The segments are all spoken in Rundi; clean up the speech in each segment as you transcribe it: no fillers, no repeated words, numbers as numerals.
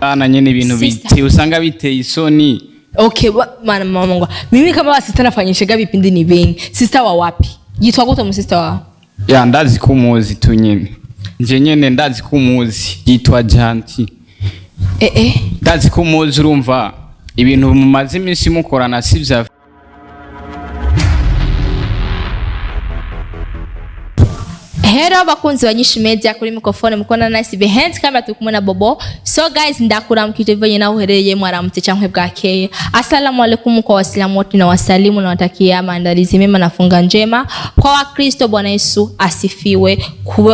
Bana nyene ibintu Sister. bite usanga biteye isoni. Okay, mana mama ngwa. Mimi kama wasista nafanyishaga vipindi ni vingi. Sister wa wapi? Yitwa gute mu sister wawe? Ya, ndazi ko umuzi tu nyene, nje nyene ndazi ko umuzi, yitwa Janti. Eh eh. Ndazi ko umuzi, urumva ibintu mumaze iminsi mukorana si vya Hello bakunzi ba Nyinshi Media, kuri microphone mukona nice behind camera turi kumwe na Bobo. So guys, ndakuramukije bivanye naho uherereye, mwaramutse canke bwakeye. Asalamu alaikum kwa Waislamu wote na wasalimu na watakia maandalizi mema na funga njema. Kwa Wakristo, Bwana Yesu asifiwe.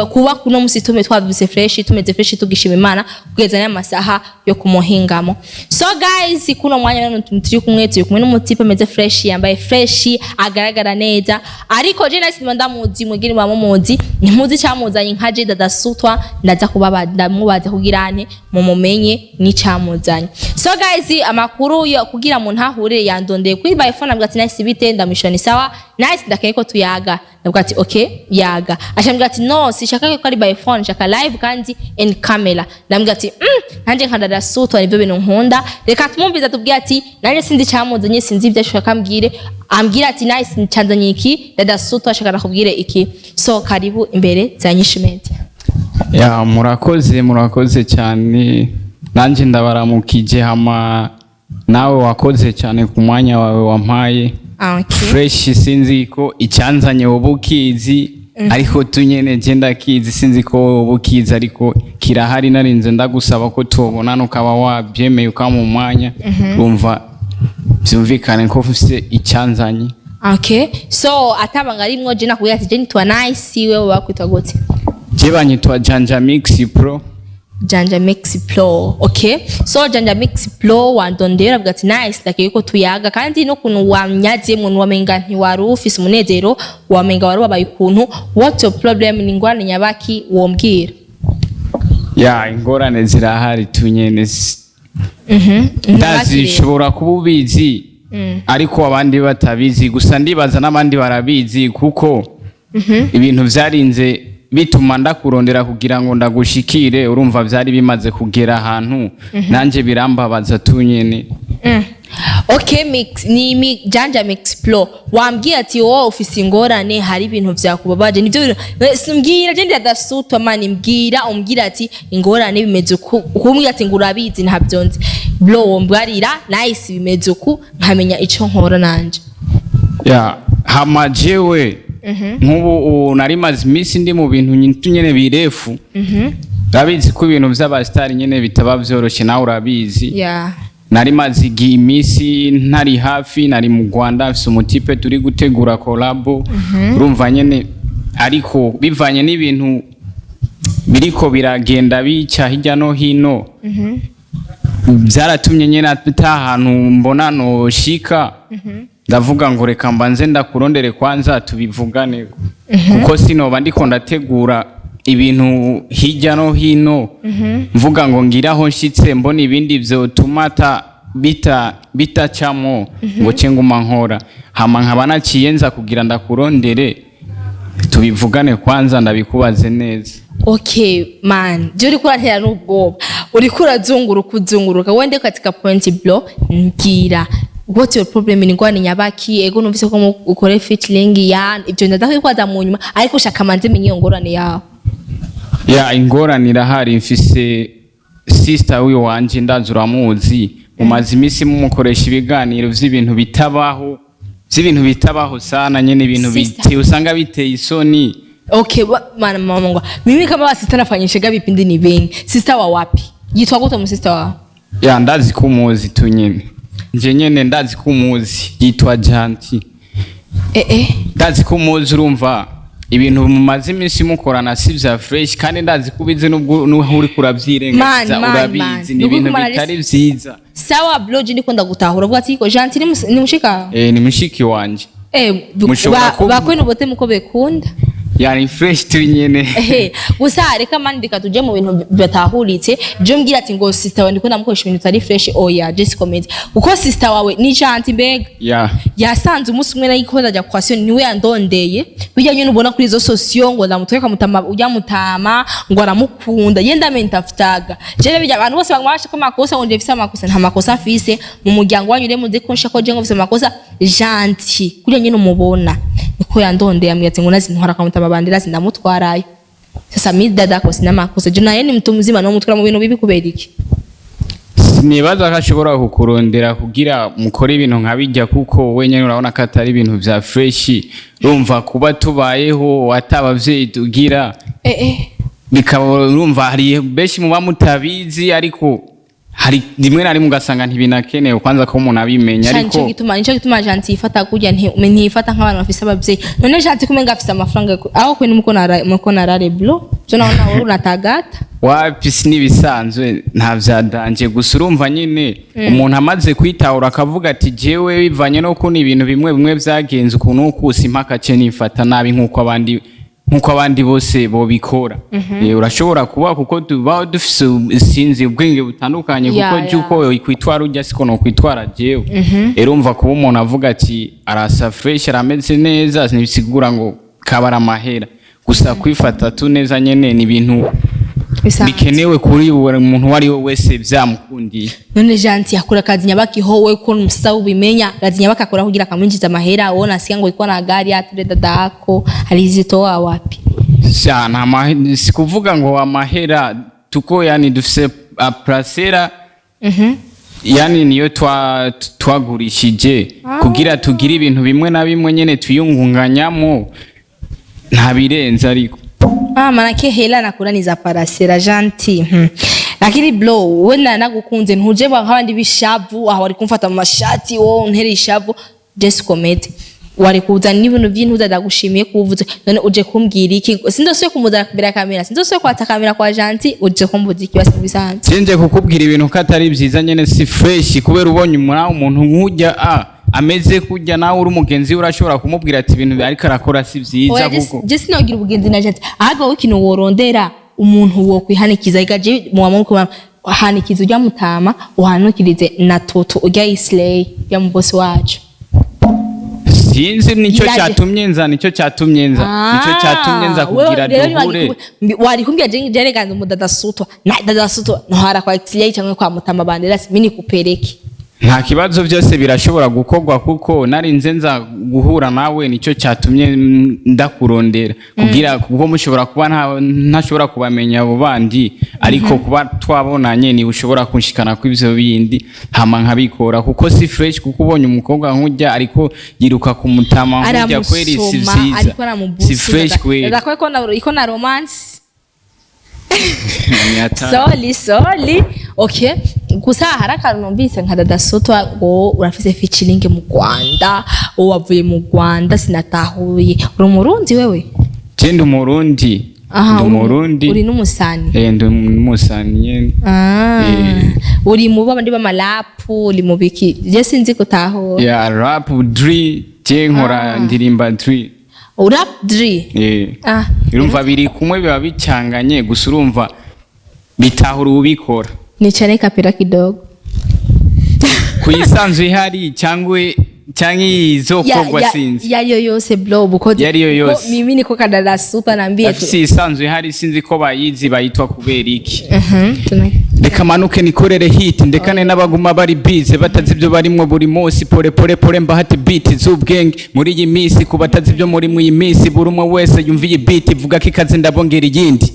Kuba kuno musi tume twavyuse fresh, tumeze fresh, tugishima Imana kugeza n'amasaha yo kumuhingamo. So guys, kuno mwanya none turi kumwe n'umutipe ameze fresh, yambaye fresh, agaragara neza. Ariko je nasi ndamuzi, mwigini ba mumuzi, ntimuzi cyamuzanye nka je dadasutwa, ndaza kubaba ndamubaza kugira nte mumumenye n'icamuzanye. So guys, amakuru yo kugira mu ntahure, yandondeye kuri by phone, ambwira ati nice bite, ndamwishura ni sawa, nice ndakeye ko tuyaga, ndavuga ati okay yaga, ashambwira ati no, sishaka ko ari by phone, nshaka live kandi in camera. Ndambwira ati nanje nka dadasutwa nivyo bintu nkunda, reka tumumviza tubwire ati nanje sinzi icamuzanye, sinzi ibyo ashaka ambwire, ambwira ati nice ncanzanye iki, dadasutwa ashaka nakubwire iki. So karibu imbere za Nyinshi Media. Ya, murakoze, murakoze cyane, nanjye ndabaramukije. Hama nawe wakoze cyane ku mwanya wawe wampaye. Ah, okay. Fresh, sinzi ko icyanzanye wowe ukizi, ariko tunyene je ndakizi, sinzi ko wowe ukizi, ariko kirahari. Narinze ndagusaba ko tubonana ukaba wabyemeye ukampa umwanya, urumva byumvikane ko mfise icyanzanye. Okay, so atabanga rimwo, je nakubwira ati je nitwa nice, wewe bakwitwa gute? Je banyitwa Janja Mix Pro. Janja Mix Pro. Okay, so Janja Mix Pro, wandondera avuga ati nice like yuko tuyaga, kandi n'ukuntu wamnyazemwo wamenga ntiwari ufise umunezero, wamenga wari wabaye ukuntu. What's your problem? Ni ingorane nyabaki wombwira? Ya, ingorane zirahari tunyene. Ndazi ushobora kuba ubizi ariko abandi batabizi, gusa ndibaza n'abandi barabizi, kuko ibintu vyarinze bituma ndakurondera kugira ngo ndagushikire, urumva vyari bimaze kugera ahantu nanje birambabaza tunyene. Okay, mix ni Janja Mix Pro, wambwiye ati wowe ufise ingorane, hari ibintu vyakubabaje, nivyo bintu simbwira je ndadasutwa mani, mbwira, umbwira ati ingorane bimeze uku, ukumbwira ati ngo urabizi ntabyo nzi bro, wombwarira nice bimeze uku, nkamenya ico nkora nanje. Ya, hama jewe nk'ubu ubu nari maze iminsi ndi mu bintu nyene birefu, urabizi ko ibintu vy'abasitari nyene bitaba vyoroshe, nawe urabizi. Nari maze igihe iminsi ntari hafi, nari mu Rwanda, mfise umutipe turi gutegura collabo, urumva nyene, ariko bivanye n'ibintu biriko biragenda bica hirya no hino, byaratumye nyene ata hantu mbona noshika, ndavuga ngo reka mbanze ndakurondere kwanza tubivugane, kuko sinoba ndiko ndategura ibintu hirya no hino mvuga ngo ngiraho nshitse mbona ibindi vyotuma ata bita bitacamo ngo ce nguma nkora, hama nkaba naciye nza kugira ndakurondere tubivugane kwanza ndabikubaze neza. Okay man, je uriko urantera n'ubwoba, uriko urazunguruka uzunguruka wende katika point bro, mbwira what's your problem, ni ngwane nyabaki? Ego numvise ko ukore featuring ya ibyo, ndaza mu nyuma, ariko shaka manze menye iyo ngorane yawe. Ya, ingorane irahari, mfise sister wiwe wanje, ndazi uramuzi, mumaze iminsi mumukoresha ibiganiro vy'ibintu bitabaho sana nyene, ibintu Sister. bite usanga biteye isoni. Okay, mana mama ngwa. Mimi kama wasista nafanyishaga vipindi ni vingi. Sister wa wapi? Yitwa gute mu sister wawe? Ya, ndazi ko umuzi tu nyene, nje nyene ndazi ko umuzi, yitwa Janti. Eh eh. Ndazi ko umuzi, urumva ibintu mumaze iminsi mukorana si vya fresh, kandi ndazi ko ubizi nubwo nuho uriko uravyirengagiza. Man, man, Urabizi man. ni ibintu Nuko kumara bitari vyiza. Sawa bro, je ndiko ndagutahura, uvuga ati ko Janti ni mushika? Eh, ni mushiki wanje. Eh, Mushobora bakwenu bote muko bekunda. Yani fresh tu nyene. Ehe, gusa reka mani, reka tuje mu bintu batahuritse. Je mbwira ati ngo sister wawe ndiko ndamukoresha ibintu bitari fresh. Oya, just comment, kuko sister wawe ni gentil mbega. Yasanze umunsi umwe nayiko ndajya kwa sio, niwe yandondeye. Bijya nyine ubona kuri izo sosiyo ngo ndamutweka mutama, ujya mutama ngo aramukunda, yenda mentafutaga. Je bijya abantu bose bagmasha ko makosa, ngo ndefise amakosa, nta makosa afise mu muryango wanyu. Rero muzi ko nshaka ko je ngo mfise amakosa. Gentil kurya nyine umubona, niko yandondeye, ambwira ati ngo nazi ntwara kwa mutama bandera, sindamutwarayo. Sasa mi dada ko sina makosa, je naye ni mtu mzima, no mutwara mu bintu bibi kubera iki? Sinibaza ko ashobora kukurondera kugira mukore ibintu nka bijya, kuko wenyine urabona ko atari ibintu vya fresh. Urumva kuba tubayeho ata abavyeyi tugira, eh eh bikaba urumva hari benshi muba mutabizi, ariko hari rimwe na rimwe ugasanga ntibinakenewe kwanza ko umuntu abimenya. Ariko ariko nico gituma Gentil yifata kurya, ntiyifata nk'abantu bafise abavyeyi. None Gentil kumenga afise amafaranga aho kwene muko narare blo, je naona wewe unatagata. Wapi, si n'ibisanzwe, nta vya danger. Gusa urumva nyine umuntu amaze kwitahura akavuga ati jewe bivanye no kuntu ibintu bimwe bimwe vyagenze ukuntu ukusi impaka ce nifata nabi nk'uko abandi bose bobikora. Urashobora kuba kuko tuba dufise, sinzi, ubwenge butandukanye, kuko juko kwitwara ujya siko no kwitwara jewe. Rero umva, kuba umuntu avuga ati arasa fresh, arameze neza, ntibisigura ngo kabara amahera. Gusa kwifata tu neza nyene ni ibintu Bisanzwe. bikenewe kuri buri muntu uwo ari we wese byamukundiye. None Gentil akora akazi nyabaki howe ko umusaza ubimenya? Kazi nyabaki akora kugira akamwinjiza amahera? Wowe nasikia ngo iko na gari ature dada yako alizitoa wapi? Sha, nta si kuvuga ngo amahera tuko, yani dufise a parcelle, yani niyo twagurishije kugira tugire ibintu bimwe na bimwe nyene twiyungunganyamo, nta birenze ariko. Ah, manake hela nakura ni za parcelle, Gentil. Lakini bro, we nagukunze, ntuje nk'abandi bishavu aho wari kumfata mu mashati, wowe untera ishavu. Just comedy, wari kuzana n'ibintu by'intuza. Ndagushimiye kuvuze. None uje kumbwira iki? Sindosubye kumuzana imbere ya kamera, sindosubye kwata kamera kwa Gentil. Uje kumbuza iki basi bisanzwe? Sinje kukubwira ibintu ko atari byiza nyene, si fresh, kubera ubonye umuntu nk'ujya a ameze kujya nawe uri umugenzi we, urashobora kumubwira ati ibintu ariko arakora si byiza. Oya, kuko je sinogira ubugenzi na Gentil. Ahubwo wowe ikintu worondera umuntu wo kwihanikiza igaje mu wamwe, hanikiza ujya mutama, uhanukirize na Toto ujya Islay ya mu boss wacu. Sinzi nicyo cyatumye nza, nicyo cyatumye nza, nicyo cyatumye nza kugira duhure. Wari kumbwira je jerekana umudada sutwa na dada sutwa ntwara kwa Islay cyangwa kwa mutama bandera, mimi nikupeleke. Nta kibazo, byose birashobora gukorwa, kuko narinze nza guhura nawe, nicyo cyatumye ndakurondera kugira, kuko mushobora kuba ntashobora kubamenya abo bandi, ariko kuba twabonanye ni ushobora kunshikana ku ivyo bindi hama nkabikora, kuko si fresh, kuko ubonye umukobwa nkujya ariko yiruka ku mutama nkujya, kweri si Aramusoma. vyiza. Ariko aramubusa. Si fresh kweri. Dada ko iko na romance. Ni hatari. Soli soli, okay. Gusa hari akantu numvise nka dada sotwa ngo urafise featuring mu Rwanda, uwo wavuye mu Rwanda, sinatahuye. Uri umurundi wewe? Je ndi umurundi. Aha, ndi umurundi. Uri n'umusani? Eh, ndi umusani nyene. Ah, Eh. uri mu babandi b'amalapu, uri mu biki? Je sinzi kutahura. Ya, rap drill, je nkora ndirimba drill. Rap drill? Eh. Ah. Urumva biri kumwe, biba bicanganye, gusa urumva bitahura ubikora. Nichane kapira kidogo. Kuyisanzwe ihari cyangwa izokorwa? Sinzi. Yariyo yose bro, buko Yariyo yose. Ko mimi niko kadada super, naambie tu. Afise isanzwe ihari, sinzi ko bayizi, bayitwa kubera iki. Mhm. Reka manuke nikorere hit, ndekane n'abaguma bari bize batazi ibyo barimwo buri munsi. Pole pole pole, mbahate beat z'ubwenge muri iyi minsi. Ku batazi ibyo muri iyi minsi, buri umwe wese yumva iyi beat ivuga ko ikaze, ndabongera iyindi.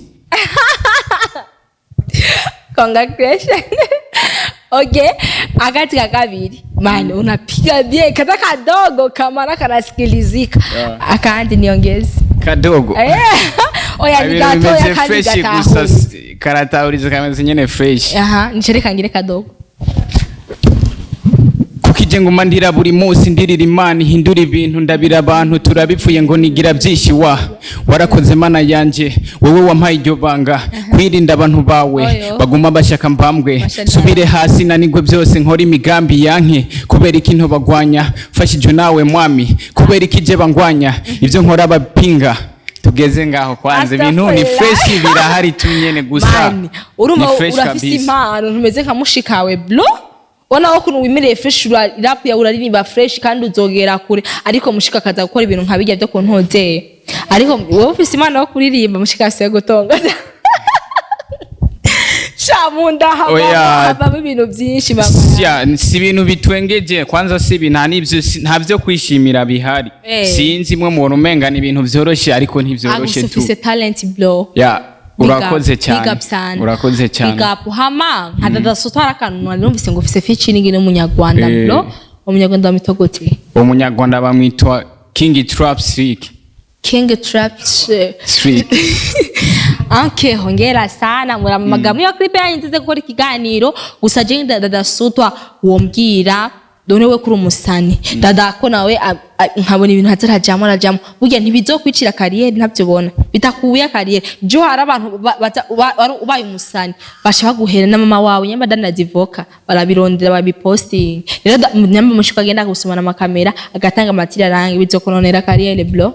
Congratulations. Okay, akati ka kabiri. Man, unapiga bien kata kadogo kamara kanasikilizika. Yeah. Akandi niongeze. Kadogo. Eh. Oya, ni Ibintu gatoya bimeze kandi fresh gusa. gatahura. Karatahuriza, kameze nyene fresh. Aha, nichere ngire kadogo. Kuko ije nguma ndira buri munsi, ndirira Imana ihindura ibintu, ndabira abantu turabipfuye ngo nigira byinshi. Wa warakoze Mana yanje, wewe wampaye iryo banga kwirinda abantu bawe Oyo. baguma bashaka mbambwe. Mashallah. Subire hasi nanigwe byose, nkora imigambi yanke, kubera iki ntobagwanya? Mfashijwe nawe mwami, kubera iki je bangwanya? Ibyo nkora bapinga. Tugeze ngaho kwanza, ibintu ni Astagfirullah. fresh, birahari tu nyene gusa. Man, urumva Ni fresh urafise kabisa. impano, ntumeze nka mushikawe bro. Ubona ko ukuntu wimereye fresh, rap yawe uraririmba fresh kandi uzogera kure, ariko mushika akaza gukora ibintu nka bijya byo kuntozeye. Ariko wowe ufise impano yo kuririmba, mushika asiye gutonga sha munda Oya. havamo ibintu byinshi, mama. Si ibintu bitwengeje kwanza, si ibi, nta n'ivyo nta vyo kwishimira bihari. Sinzi mwe mubona umenga ni ibintu vyoroshe, ariko ntivyoroshe Gusa tu. ufise talent, bro. Ya, Big up, urakoze big cyane. up sana. Urakoze cyane. Big up. Hama nka Dada Soto, hari akantu nari numvise ngo ufise featuring n'umunyarwanda. Bro, umunyarwanda bamwita gute? Umunyarwanda bamwitwa King Trap Streak. King Trap Streak. Okay, hongera sana, muramamaga muri clip yanyu nzize gukora ikiganiro. Gusa je Dada Sutwa wombwira done we kuri umusani dada ko nawe nkabona ibintu hatarajamo arajamo, burya ntibizokwicira carrière? Ntabyo bona bitakuye carrière? Jo hari abantu ubaye umusani basha baguhera na mama wawe nyamba danazivoka barabirondera babiposting. Rero nyamba mushuka agenda gusomana amakamera agatanga amatira rangi, bizokononera carrière, bro?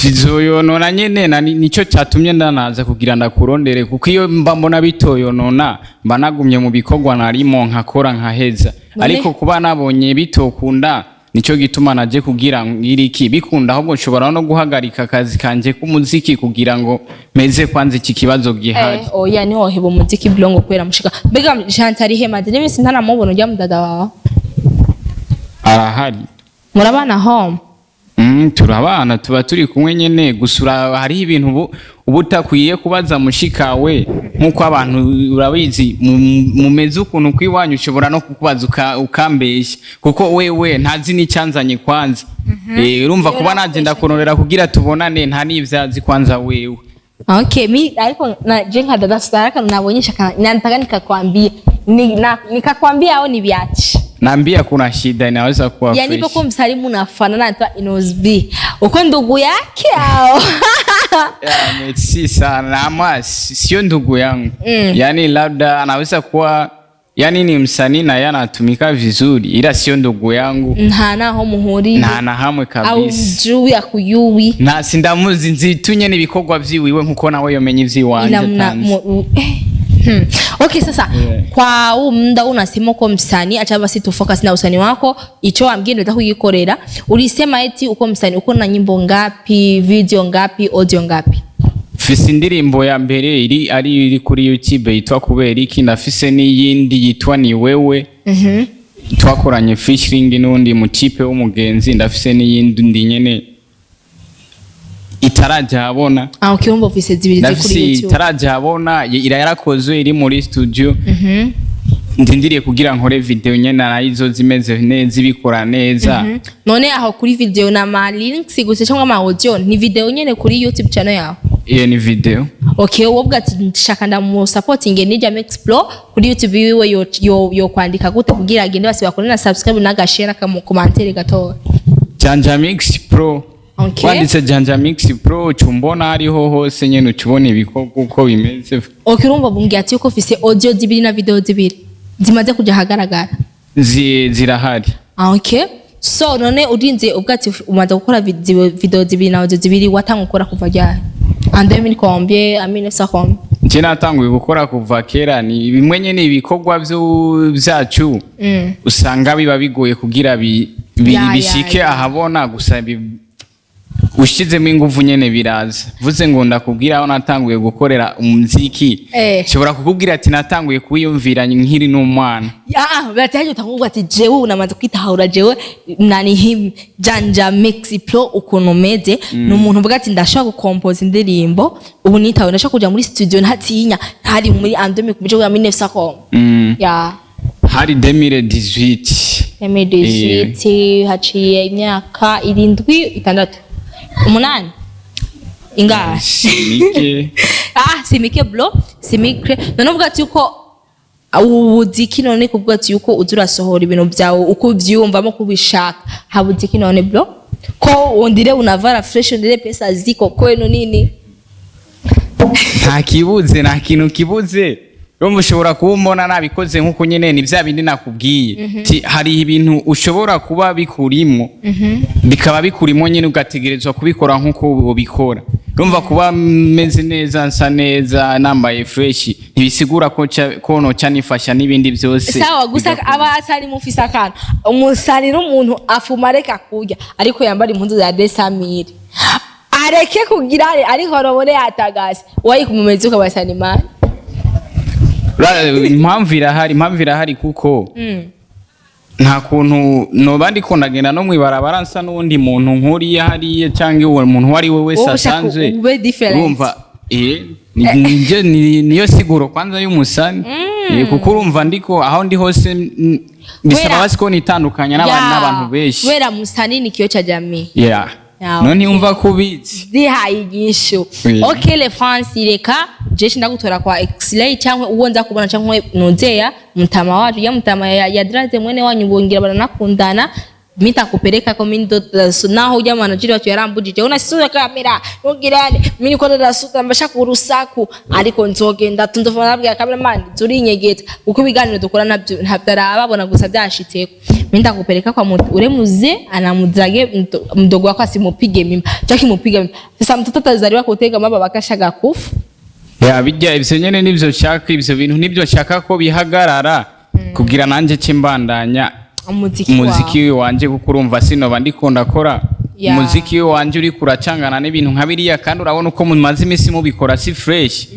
Bizoyonona nyene, na nico cyatumye ndanaza kugira ndakurondere, kuko iyo mba mbona bitoyonona mba nagumye mu bikorwa narimo nkakora nkaheza. Ariko kuba nabonye bitokunda, nico gituma naje kugira ngiriki bikunda. Ahubwo nshobora no guhagarika akazi kanje k'umuziki kugira ngo meze kwanza iki kibazo gihari. Oya, niho heba umuziki bro ngo kubera mushika. Mbega Chantal hemaze n'imisi ntaramubona ujya mudada wawe? Arahari. Murabana home? Turabana, tuba turi kumwe nyene. Gusura hariho ibintu ubu utakwiye kubaza mushikawe, nk'uko abantu urabizi mumeze ukuntu kw'iwanyu, ushobora no kukubaza ukambeshya, kuko wewe ntazi n'icyanzanye kwanza. Urumva kuba naje ndakurondera kugira tubonane, nta n'ivyazi kwanza wewe. Okay, mi ariko na je nka dada Saraka nabonye shaka nataka nikakwambia ni, na, nikakwambia au ni viache? Naambia kuna shida, inaweza kuwa Yani fresh. ipo msalimu unafanana tu Inosbi uko ndugu yake au? Ya, merci sana. Ama sio ndugu yangu. Yani labda anaweza kuwa, yani ni msanii na yeye anatumika vizuri, ila sio ndugu yangu. Nta naho muhuriye? Nta na hamwe Au kabisa. mjui akuyui? Na sindamuzi, nzitunye n'ibikorwa vyiwiwe nkuko nawe yomenye ivy'iwanje Ila mna atanzi. Okay, sasa kwa huu muda unasema uko msanii, acha basi tu focus na usanii wako. Icho wambie ndio kujikorera. Ulisema eti uko msanii, uko na nyimbo ngapi, video ngapi, audio ngapi? Mfise indirimbo ya mbere iri ari iri kuri YouTube yitwa Kubera iki, ndafise n'iyindi yitwa Ni Wewe twakoranye featuring n'undi mutipe w'umugenzi, ndafise n'iyindi ndi nyene itarajya habona. Ah, okay, urumva ufise zibiri ziri Ndafise kuri YouTube. itarajya habona, ira yarakozwe, iri muri studio, ndindiriye kugira nkore video nyene nayo zimeze neza, ibikora neza. None aho kuri video na ma links gusa cyangwa ama audio? Ni video nyene kuri YouTube channel yawe? Iyo ni video. Okay, wowe uvuga ati nshaka ndamu supporting Nija Mix Pro kuri YouTube yiwe, yo kwandika gute kugira agende basi bakore na subscribe na gashare ka commentaire gatoya? Janja Mix Pro. Wanditse Janja Mix Pro ucumbona hariho hose nyene, ucubona ibikorwa uko bimeze. Okay, urumva bumbwiye ati yuko ufise audio zibiri na video zibiri zimaze kuja ahagaragara. Zirahari. Ah, okay, so none urinze ubwo ati umaze gukora video zibiri na audio zibiri, watanga gukora kuva ryari? En 2000 combien, en 1900 combien? Nje natanguye gukora kuva kera. Ni bimwe nyene ibikorwa vyacu usanga biba bigoye kugira bishike ahabona. Gusa ushizemo inguvu nyene biraza. Vuze ngo ndakubwira aho natanguye gukorera umuziki, nshobora kukubwira ati natanguye kuwiyumvira nkiri n'umwana. Ya, bataje utanguka ati jewe unamaze kwitahura, jewe nani him Janja Mix Pro ukuntu meze, ni umuntu uvuga ati ndashaka gukompoza indirimbo ubu nitawe, ndashaka kuja muri studio ntatinya, hari muri en 2000 kubijo ya 1900 com. Ya. Hari 2018. 2018, haciye imyaka 7, 6, 8, ingahe? Simike. Ah, simike bro, simike. None uvuga ati uko ubuziki, none kuvuga ati yuko uza urasohora ibintu byawe uko uvyiyumvamo kubishaka, habuziki none bro, ko undire unavara fresh, undire pesa ziko kwenu nini? Nta kibuze, nta kintu kibuze. Urumva ushobora kuba umbona nabikoze nk'uko nyene, ni bya bindi nakubwiye. Ti, hari ibintu ushobora kuba bikurimo, bikaba bikurimo nyene, ugategerezwa kubikora nk'uko ubikora. Urumva, kuba meze neza, nsa neza, nambaye fresh, ntibisigura ko ko noca nifasha n'ibindi byose. Sawa, gusa Bigakunda. Aba atari mufise akantu, umusani n'umuntu afuma areka kurya, ariko yambara impuzu za 200 000, areke kugira, ariko arobone yatagase wayi kumumeza ukabasana imani. Impamvu irahari, impamvu irahari, kuko nta kuntu noba ndiko ndagenda no mwibarabara nsa n'uwundi muntu nkuriya hariya, cyangwa uwo muntu uwo ari we wese Wowe ushaka asanzwe. ube different. Urumva, niyo siguro kwanza y'umusani. Kuko urumva ndiko aho ndi hose, bisaba basi ko nitandukanya n'abantu benshi. Kubera musani ni kioo cha jamii. Yeah. Ya, none ntiyumva ko ubizi. Zihaye inyishu. Oui. Okay, le France, reka jeshi ndagutora kwa X-ray cyangwa uwo nza kubona, cyangwa nuzeya mutama wacu ya mutama ya Draze, mwene wanyu, bongira baranakundana. Mitakupeleka ko mimi naho ujya manager wacu yarambujije, unasuza kamera ntugirane mimi niko ndasuta mbasha kurusaku, ariko nzogenda tundofana nabwira cameraman zurinyegeta, kuko ibiganiro dukora nabyo ntabyo arababona, gusa byashitseko. Mimi ndakupeleka kwa mtu ule mzee anamzage mdogo wako asimupige mimba cyangwa kimupiga mimba. Sasa mtoto atazaliwa kutega mama bakashaga kufa. Ya, bijya ivyo nyene nivyo nshaka, ivyo bintu nivyo nshaka ko bihagarara kugira nanje ce mbandanya umuziki. Umuziki wanje, kuko urumva sinoba ndiko ndakora umuziki wanje uriko uracangana n'ibintu nka biriya, kandi urabona uko mumaze iminsi mubikora si fresh.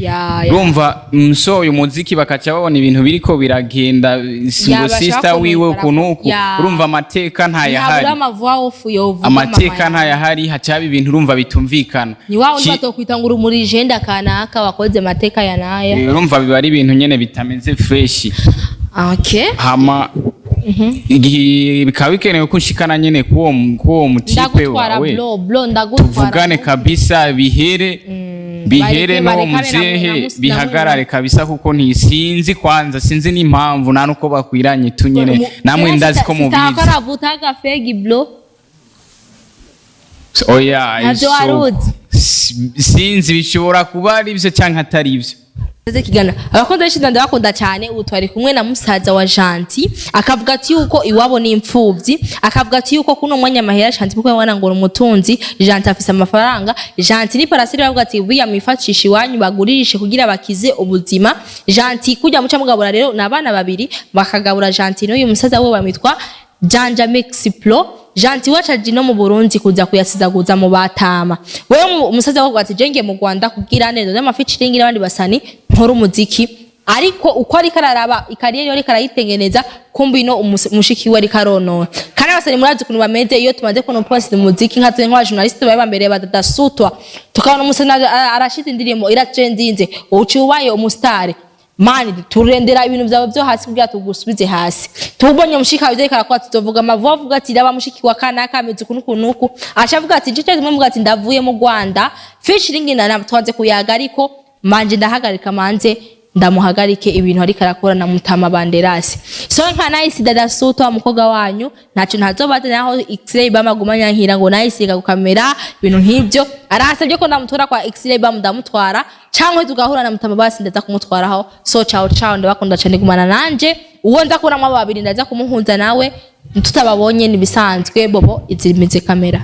Urumva nsohoye umuziki bakaca babona ibintu biriko biragenda Ya, ngo bashaka sister wiwe kumenya. uku n'uku. Urumva amateka ntayahari. Ntabura ama voix off yovuga. Amateka Mama. ntayahari, hacaba ibintu urumva bitumvikana. Ni wa wundi batokwita ngo uri muri jenda kanaka wakoze amateka ya naya. Urumva biba ari ibintu nyene bitameze fresh. Hama igihe bikaba bikenewe ko nshikana nyene kuwo mutipe Ndagutwara. wawe. Bro, bro, ndagutwara. Tuvugane kabisa, bihere bihere Bareke- n'uwo barekane muzehe bihagarare kabisa, kuko ntisinzi kwanza, sinzi n'impamvu nta nuko bakwiranye tu nyene, namwe ndazi ko mubizi. Aravuta agafegi, bro. Oya. Ntabyo waruzi. Sinzi, bishobora kuba ari ivyo canke atari ivyo. Seze kiganiro, abakunzi benshi ndabakunda cyane. Ubu twari kumwe na musaza wa Janti, akavuga ati yuko iwabo ni imfubyi, akavuga ati yuko kuno mwanya amahera Janti, kuko yabona ngo ni umutunzi, Janti afise amafaranga, Janti ni parasiri, bavuga ati biya mwifashisha iwanyu baguririshe kugira bakize ubuzima. Janti kujya muca mugabura rero ni abana babiri, bakagabura Janti n'uyu musaza we bamwitwa Janja Mix Pro. Janti wacu aje no mu Burundi kuza kuyasizaguza mu batama. Wewe umusaza wawe ati jenge mu Rwanda kugira neza n'ama featuring n'abandi basani, nkora umuziki, ariko uko ariko araraba i carrière ariko arayitengeneza, kumbi ino umushiki we ariko aronona. Kandi abasani murazi ukuntu bameze, iyo tumaze kubona post umuziki nka twe nk'aba journaliste babe bambere badasutwa, tukabona umusani arashize indirimbo iratrendinze, uci ubaye umustar mani, turendera ibintu byawe byo hasi kugira tugusubize hasi. Tubonye mushika wawe ariko arakora, tuzovuga amavu, avuga ati raba mushiki wa kanaka ameze uku n'uku n'uku, aca avuga ati cece rimwe muvuga ati ndavuye mu Rwanda featuring na twanze kuyaga, ariko manje ndahagarika, manze ndamuhagarike ibintu ariko arakora na Mutama Banderasi. So nka Nice Dada Suto, umukobwa wanyu, ntacyo ntazobaza naho X-ray bamaguma nyankira ngo Nice gukamera ibintu nk'ibyo, aransabye ko ndamutora kwa X-ray bam, ndamutwara cyangwa tugahura na Mutama, basi ndaza kumutwaraho. So ciao ciao, ndabakunda cyane, gumana nanje. Uwo nza kubona mwabo babiri ndaza kumuhuza nawe, tutababonye nibisanzwe. Bobo izimize kamera.